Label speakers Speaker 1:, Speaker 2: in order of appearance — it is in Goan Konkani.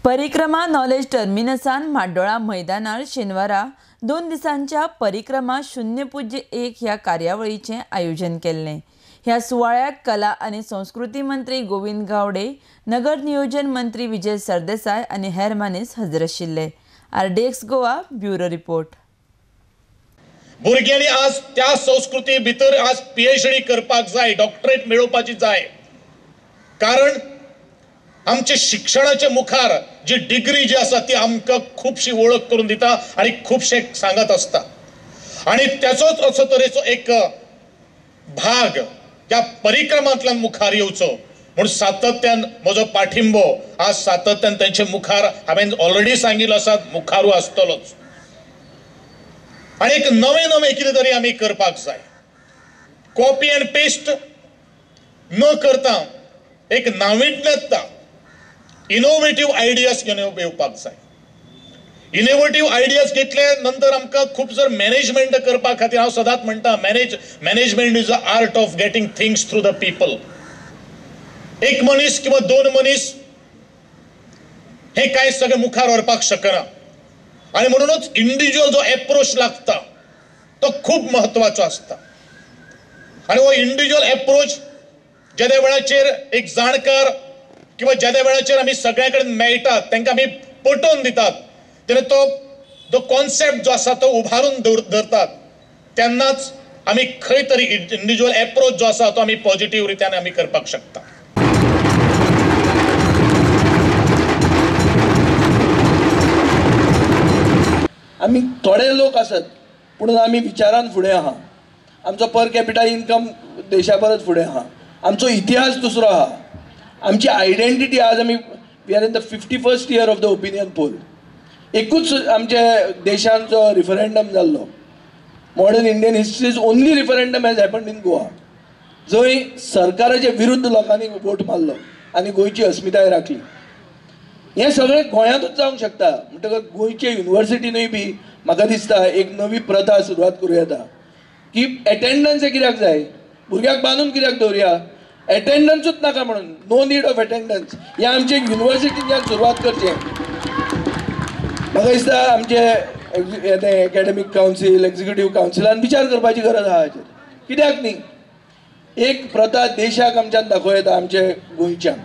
Speaker 1: परिक्रमा नॉलेज टर्मिनसान म्हाड्डोळा मैदानार शेनवारा 2 दिसांच्या परिक्रमा 001 ह्या कार्यावळीचें आयोजन केल्लें। ह्या सुवाळ्याक कला आनी संस्कृती मंत्री गोविंद गावडे, नगर नियोजन मंत्री विजय सरदेसाय आनी हेर मानेस्त हजर आशिल्ले। RDX Goa bureau report.
Speaker 2: भुरग्यांनी आज त्या संस्कृती भितर आज PhD करपाक जाय, डॉक्टरेट मेळोवपाची जाय, कारण आमचे शिक्षणाचे मुखार जी डिग्री जी आसा ती आमकां खुबशी वळख करून दिता आनी खुबशे सांगत आसता। आनी त्याचोच असो तरेचो एक भाग त्या परिक्रमांतल्यान मुखार येवचो म्हूण सातत्यान म्हजो पाठिंबो आज सातत्यान तेंचे मुखार हांवें ऑलरेडी सांगिल्लो आसा, मुखारू आसतलोच। आनी एक नवें नवें कितें तरी आमी करपाक जाय, कॉपी एंड पेस्ट न करता एक नाविन्यता, इनोवेटीव आयडियाज घेवन येवपाक जाय। इनोवेटीव आयडियाज घेतले नंतर आमकां खूब जर मॅनेजमेंट करपा खातीर हांव सदांच म्हणटा, management is a art of getting things through the people. एक मनीस किंवा 2 मनीस हे काय सगळें मुखार व्हरपाक शकना आनी म्हणूनच इंडिविज्युअल जो एप्रोच लागता तो खूब म्हत्वाचो आसता। आनी हो इंडिविज्युअल एप्रोच जेद्या वेळाचेर एक जाणकार किंवा जेद्या वेळाचेर आमी सगळ्या कडेन मेळटात तांकां आमी पटोवन दितात तेन्ना तो जो कॉन्सेप्ट जो आसा तो उबारून धरतात, तेन्नाच आमी खंय तरी इंडिविज्युअल एप्रोच जो आसा तो आमी पॉझिटिव्ह रित्यान आमी करपाक शकता।
Speaker 3: आमी थोडे लोक आसत पूण आमी विचारान फुडें आहा, आमचो पर कॅपिटा इन्कम देशा परस फुडें आहा, आमचो इतिहास दुसरो आहा, आमची आयडेंटिटी आज आमी we are in the 51st year of the opinion poll. एकूच आमच्या देशान जो रिफरंडम जाल्लो, modern Indian history's only referendum has happened in Goa, जंय सरकाराचे विरुद्ध लोकांनी वोट मारलो आनी गोंयची अस्मिताय राखली। हें सगळें गोंयांतूच जावंक शकता। म्हणटकच गोंयचे युनिवर्सिटीनूय बी म्हाका दिसता एक नवी प्रथा सुरवात करूं येता की एटेंडन्स कित्याक जाय, भुरग्याक बांदून कित्याक दवरुया, एटेंडन्सूच नाका म्हणून, नो नीड ऑफ एटेंडन्स हें आमचे युनिवर्सिटींतल्यान सुरवात करचें। म्हाका दिसता आमचे एकेडमीक कावन्सील, एक्झिक्युटीव कावन्सिलान विचार करपाची गरज आहा हाचेर, कित्याक न्ही एक प्रथा देशाक आमच्यान दाखोवं येता आमचे गोंयच्यान।